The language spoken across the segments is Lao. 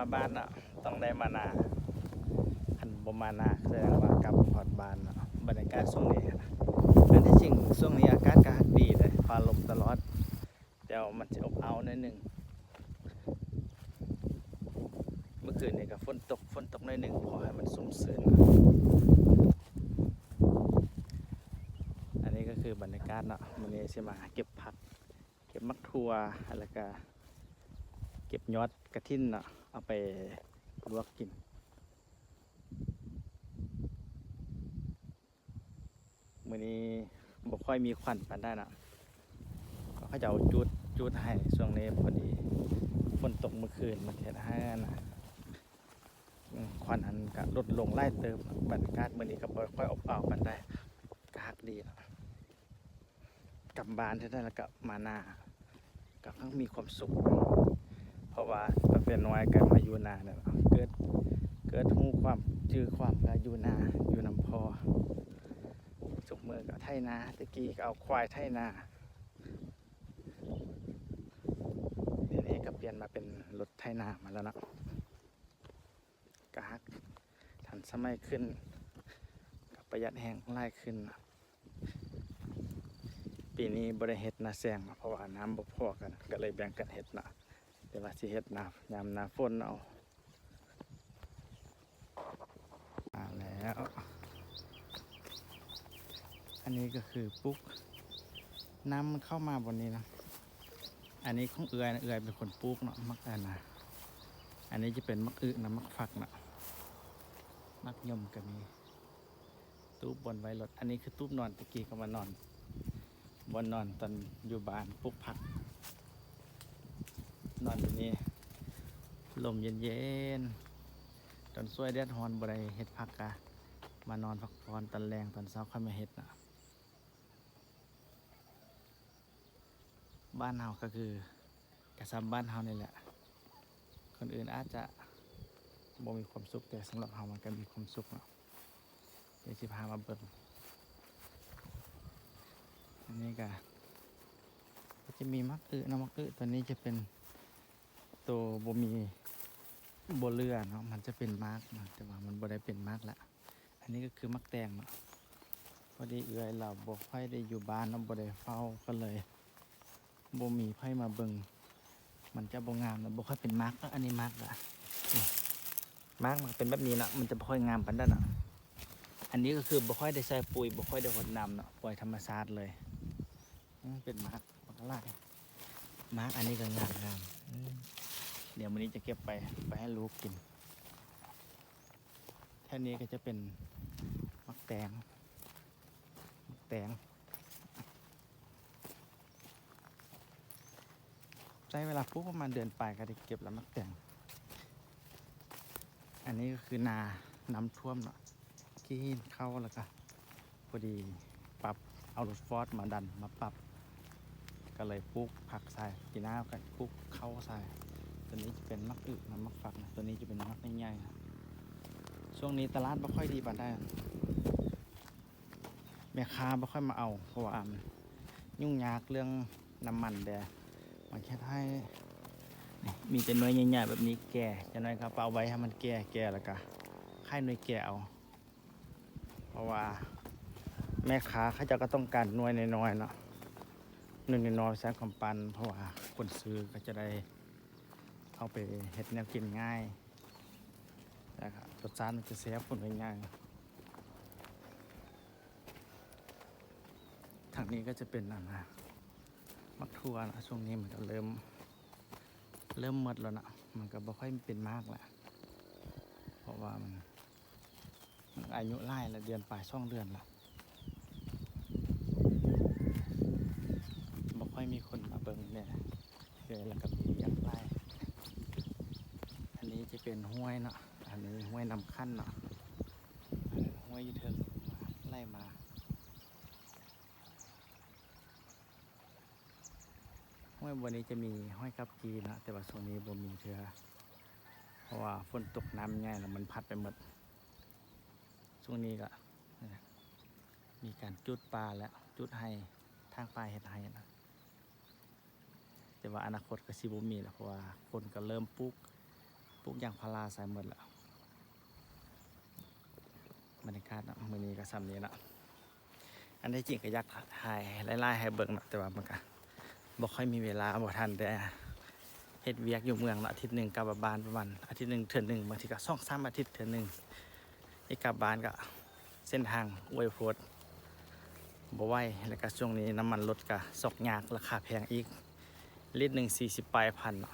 ມາບ້ານເນາະ ຕ້ອງໄດ້ມານາ ຄັນບໍ່ມານາ ສະແດງວ່າກັບຮອດບ້ານເນາະ. ບັນຍາກາດຊ່ວງນີ້ ອັນທີ່ຈິງຊ່ວງນີ້ອາກາດກໍຮັກດີເດ້ ຟ້າລົມຕະຫຼອດ ແຕ່ວ່າມັນຊິອົບອ້າວໜ້ອຍໜຶ່ງ. ເມື່ອຄືນນີ້ກໍຝົນຕົກ ຝົນຕົກໜ້ອຍໜຶ່ງ ພໍໃຫ້ມັນຊຸ່ມຊື່ນ. ອັນນີ້ກໍຄືບັນຍາກາດເນາະ ມື້ນີ້ຊິມາເກັບຜັກ ເກັບໝາກຖົ່ວ ແລ້ວກະເກັບຍອດກະຖິນເນາະ ເອົາໄປລວກກິນ. ມື້ນີ້ບໍ່ຄ່ອຍມີຄວັນປານໃດເນາະ ເຂົາເຈົ້າຈູດ ຈູດໃຫ້. ຊ່ວງນີ້ພໍດີຝົນຕົກມື້ຄືນ ມັນເຮັດໃຫ້ອັນນະ ອືມ ຄວັນຫັ້ນກະລົດລົງຫຼາຍເຕີບ. ບັນຍາກາດມື້ນີ້ກໍບໍ່ຄ່ອຍອົບອ້າວປານໃດ ກໍຮັກດີເນາະ. ກັບບ້ານເທື່ອໃດແລ້ວກໍມານາ ກໍມີຄວາມສຸກ ເພາະວ່າຕັ້ງແຕ່ນ້ອຍກໍມາຢູ່ນາແລ້ວເນາະ ເກີດ ເກີດຮູ້ຄວາມ ຈື່ຄວາມກໍຢູ່ນາ ຢູ່ນຳພໍ່. ທຸກມື້ກໍໄຖນາ ແຕ່ກີ້ກໍເອົາຄວາຍໄຖນາ ດຽວນີ້ກໍປ່ຽນມາເປັນລົດໄຖນາມາແລ້ວເນາະ. ກະຮັກທັນສະໄໝຂຶ້ນ ກະປະຢັດແຮງຫຼາຍຂຶ້ນ. ປີນີ້ບໍ່ໄດ້ເຮັດນາແຊງເນາະ ເພາະວ່ານ້ຳບໍ່ພໍກັນ ກະເລີຍແບ່ງກັນເຮັດເນາະ ແຕ່ວ່າຊິເຮັດນາ ຍາມໜ້າຝົນເອົາ. ມາແລ້ວ ອັນນີ້ກໍຄືປຸກ ນ້ຳມັນເຂົ້າມາບ່ອນນີ້ນະ. ອັນນີ້ຂອງເອື້ອຍນະ ເອື້ອຍເປັນຄົນປູກເນາະ ໝາກອັນນະ ອັນນີ້ຈະເປັນໝາກອຶນະ ໝາກຝັກນະ ໝາກຍົມກໍມີ. ຕູບບ່ອນໄວ້ລົດ ອັນນີ້ຄືຕູບນອນ ແຕ່ກີ້ກໍມານອນ ບ່ອນນອນຕອນຢູ່ບ້ານປູກຜັກ ນອນຢູ່ນີ້ ລົມເຢັນໆ ຕອນສວຍແດດຮ້ອນບໍ່ໄດ້ເຮັດຜັກ ກະມານອນພັກຜ່ອນ ຕອນແລງຕອນເຊົ້າຄ່ອຍມາເຮັດນະ. ບ້ານເຮົາກໍຄື ກະສ່ຳບ້ານເຮົານີ້ແຫຼະ ຄົນອື່ນອາດຈະບໍ່ມີຄວາມສຸກ ແຕ່ສຳລັບເຮົາມັນກໍມີຄວາມສຸກເນາະ. ດຽວຊິພາມາເບິ່ງ ອັນນີ້ກະ ກໍຈະມີໝາກອຶນະ ໝາກອຶ ຕົວນີ້ຈະເປັນ ໂຕບໍ່ມີ ບໍ່ເຫຼືອເນາະ ມັນຈະເປັນໝາກນະ ແຕ່ວ່າມັນບໍ່ໄດ້ເປັນໝາກລະ. ອັນນີ້ກໍຄືໝາກແຕງເນາະ ພໍດີເອື້ອຍລາວບໍ່ຄ່ອຍໄດ້ຢູ່ບ້ານເນາະ ບໍ່ໄດ້ເຝົ້າ ກໍເລີຍບໍ່ມີໃຜມາເບິ່ງ ມັນຈະບໍ່ງາມເນາະ ບໍ່ຄ່ອຍເປັນໝາກເນາະ. ອັນນີ້ໝາກລະ ນີ້ ໝາກມັນເປັນແບບນີ້ເນາະ ມັນຈະບໍ່ຄ່ອຍງາມປານໃດເນາະ. ອັນນີ້ກໍຄືບໍ່ຄ່ອຍໄດ້ໃສ່ປຸ໋ຍ ບໍ່ຄ່ອຍໄດ້ຫົດນ້ຳເນາະ ປ່ອຍທຳມະຊາດເລີຍ. ອືມ ເປັນໝາກ ໝາກຫຼາຍ ໝາກອັນນີ້ກໍງາມໆ. ອືມ ດຽວມື້ນີ້ຈະເກັບໄປ ໄປໃຫ້ລູກກິນ. ແຖວນີ້ກໍຈະເປັນໝາກແຕງ ໝາກແຕງ ໃຊ້ເວລາປູກປະມານເດືອນປາຍກໍໄດ້ເກັບລະໝາກແຕງ. ອັນນີ້ກໍຄືນານ້ຳຖ້ວມເນາະ ຂີ້ຫີນເຂົ້າ ແລ້ວກໍພໍດີປັບ ເອົາລົດຟອດມາດັນມາປັບ ກໍເລີຍປູກຜັກໃສ່ ປີໜ້າກໍປູກເຂົ້າໃສ່. ຕົວນີ້ຈະເປັນໝາກອຶນະ ໝາກຝັກນະ ຕົວນີ້ຈະເປັນໝາກໃຫຍ່ໆນະ. ຊ່ວງນີ້ຕະຫຼາດບໍ່ຄ່ອຍດີປານໃດ ແມ່ຄ້າບໍ່ຄ່ອຍມາເອົາ ເພາະວ່າຫຍຸ້ງຍາກເລື່ອງນ້ຳມັນແດ່ ມັນເຮັດໃຫ້ ນີ້ ມີແຕ່ໜ່ວຍໃຫຍ່ໆແບບນີ້ແກ່ ຈັກໜ້ອຍກໍເອົາໄວ້ໃຫ້ມັນແກ່ ແກ່ແລ້ວກໍຂາຍໜ່ວຍແກ່ເອົາ ເພາະວ່າແມ່ຄ້າເຂົາເຈົ້າກໍຕ້ອງການໜ່ວຍນ້ອຍໆເນາະ ໜ່ວຍນ້ອຍໆ ໃສ່ຄວາມປັ່ນ ເພາະວ່າຄົນຊື້ກໍຈະໄດ້ເອົາໄປເຮັດແນວກິນງ່າຍ ແລ້ວກໍລົດຊາດມັນຈະແຊບ ເວົ້າງ່າຍໆ. ທາງນີ້ກໍຈະເປັນອັນນະ ໝາກຖົ່ວນະ ຊ່ວງນີ້ມັນກໍເລີ່ມ ເລີ່ມໝົດແລ້ວນະ ມັນກໍບໍ່ຄ່ອຍເປັນໝາກລະ ເພາະວ່າມັນ ມັນອາຍຸຫຼາຍລະ ເດືອນປາຍສອງເດືອນລະ ບໍ່ຄ່ອຍມີຄົນມາເບິ່ງແດ່ ເອີ ແລ້ວກໍມີວຽກຫຼາຍ. ອັນນີ້ຈະເປັນຫ້ວຍເນາະ ອັນນີ້ຫ້ວຍນ້ຳຂັນເນາະ ອັນນັ້ນຫ້ວຍຢູ່ເທິງ ໄຫຼມາ. ຫ້ວຍບ່ອນນີ້ຈະມີຫອຍກັບກີເນາະ ແຕ່ວ່າຊ່ວງນີ້ບໍ່ມີເທື່ອ ເພາະວ່າຝົນຕົກນ້ຳໃຫຍ່ແລ້ວມັນພັດໄປໝົດ. ຊ່ວງນີ້ກໍມີການຈູດປ່າແລ້ວ ຈູດໄຮ່ ຖາງປ່າເຮັດໄຮ່ນະ ແຕ່ວ່າອະນາຄົດກໍຊິບໍ່ມີແລ້ວ ເພາະວ່າຄົນກໍເລີ່ມປູກ ປູກຢາງພາລາໃສ່ໝົດແລ້ວ. ບັນຍາກາດເນາະ ມື້ນີ້ກໍສ່ຳນີ້ເນາະ. ອັນທີ່ຈິງກໍຢາກຖ່າຍຫຼາຍໆໃຫ້ເບິ່ງເນາະ ແຕ່ວ່າມັນກໍບໍ່ຄ່ອຍມີເວລາ ບໍ່ທັນໄດ້ເຮັດວຽກຢູ່ເມືອງເນາະ. ອາທິດໜຶ່ງກັບມາບ້ານປະມານອາທິດໜຶ່ງເທື່ອໜຶ່ງ ບາງທີກໍສອງສາມອາທິດເທື່ອໜຶ່ງ ໄດ້ກັບບ້ານ. ກໍເສັ້ນທາງອວຍໂພດ ບໍ່ໄຫວ ແລ້ວກໍຊ່ວງນີ້ນ້ຳມັນລົດກໍຊອກຍາກ ລາຄາແພງອີກ ລິດໜຶ່ງສີ່ສິບປາຍພັນເນາະ.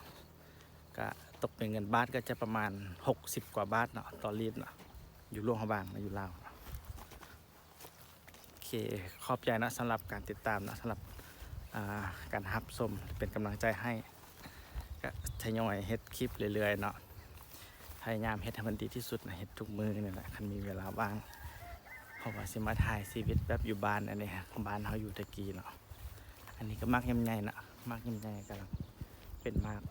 ກະຕົກເປັນເງິນບາດກໍຈະປະມານຫົກສິບກວ່າບາດເນາະ ຕໍ່ລິດເນາະ ຢູ່ຫຼວງພະບາງເນາະ ຢູ່ລາວເນາະ. ໂອເຄ ຂອບໃຈເນາະ ສຳລັບການຕິດຕາມເນາະ ສຳລັບ ອ່າ ການຮັບຊົມ ເປັນກຳລັງໃຈໃຫ້ ກະທະຍອຍເຮັດຄລິບເລື້ອຍໆເນາະ. ພະຍາຍາມເຮັດໃຫ້ມັນດີທີ່ສຸດນະ ເຮັດທຸກມື້ນີ້ແຫຼະ ຄັນມີເວລາວ່າງ ເພາະວ່າຊິມາຖ່າຍຊີວິດແບບຢູ່ບ້ານ ອັນນີ້ ບ້ານເຮົາຢູ່ແຕ່ກີ້ເນາະ. ອັນນີ້ກໍໝາກຍຳໃຫຍ່ນະ ໝາກຍຳໃຫຍ່ກຳລັງເປັນໝາກ